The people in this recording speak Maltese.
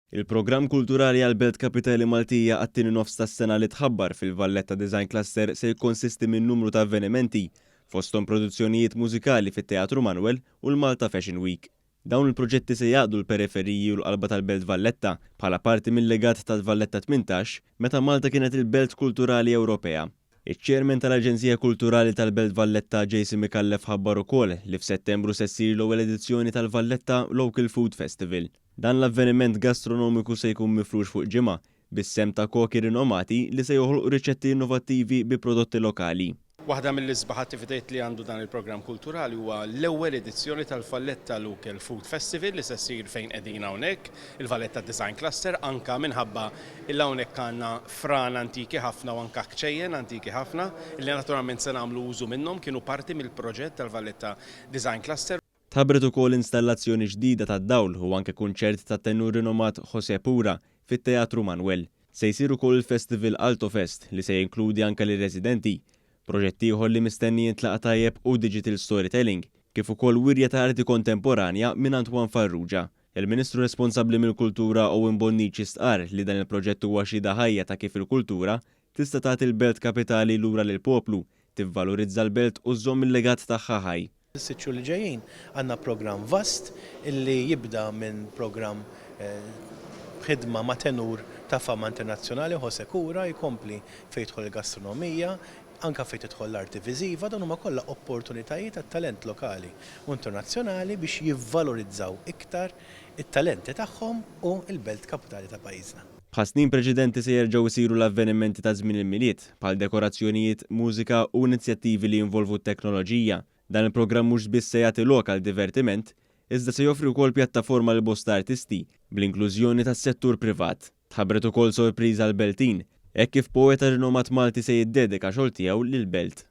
Il-programm kulturali għall-Belt Kapitali Maltija għat-tieni nofs tas-sena li tħabbar fil-Valletta Design Cluster se jikkonsisti minn numru ta' avvenimenti, fosthom produzzjonijiet mużikali fit-Teatru Manoel u l-Malta Fashion Week. Dawn il-proġetti se jgħaqqdu l-periferiji u l-qalba tal-Belt Valletta bħala parti mil-legat tal-Valletta 18 meta Malta kienet il-Belt Kulturali Ewropea. Iċ-Chairman tal-Aġenzija Kulturali tal-Belt Valletta Jason Micallef ħabbar ukoll li f'Settembru se ssir l-ewwel edizzjoni tal-Valletta Local Food Festival. Dan l-avveniment gastronomiku se jkun mifrux fuq ġimgħa, bis-sehem ta' koki rinomati li se joħolqu riċetti innovattivi bi prodotti lokali. Waħda mill-isbaħ attivitajiet li għandu dan il-programm kulturali huwa l-ewwel edizzjoni tal-Valletta Local Food Festival li se ssir fejn qegħdin hawnhekk, il-Valletta Design Cluster, anke minħabba li hawnhekk għandna fran antiki ħafna u anke kċejjen antiki ħafna li naturalment se nagħmlu użu minnhom, kienu parti mill-proġett tal-Valletta Design Cluster. Tħabbret ukoll installazzjoni ġdida tad-dawl u anke kunċert tat-tenur rinomat José Pura fit-Teatru Manoel. Se jsir ukoll il-festival Alto Fest li se jinkludi anke lir-residenti. Proġett ieħor li mistenni jintlaqa' tajjeb hu Digital Storytelling, kif ukoll wirja ta' arti kontemporanja mingħand Juan Farrugia. Il-Ministru responsabbli mill-Kultura Owen Bonnici stqarr li dan il-proġett huwa xhieda ħajja ta' kif il-kultura tista' tagħti l-belt kapitali lura lill-poplu, tivvalorizza l-belt u żżomm il-legat tagħha ħaj. Fis-sitt xhur li ġejjin għandna programm vast illi jibda minn programm b'ħidma ma' tenur ta' fama internazzjonali, José Cura, jkompli fejn jidħol il-gastronomija, anke fejn tidħol l-arti viżiva, dawn huma kollha opportunitajiet għat-talent lokali u internazzjonali biex jivvalorizzaw iktar it-talenti tagħhom u l-belt kapitali ta' pajjiżna. Bħal snin preċedenti se jerġgħu jsiru l-avvenimenti ta' żmien il-Milied, bħal dekorazzjonijiet, mużika u inizjattivi li jinvolvu t-teknoloġija. Dan il-programm mhux biss se jagħti lok għal divertiment, iżda se joffri wkoll pjattaforma lil bosta artisti, bl-inklużjoni tas-settur privat. Tħabbret ukoll sorpriża għall-Beltin, hekk kif poeta rinomat Malti se jiddedika xogħol tiegħu lill-Belt.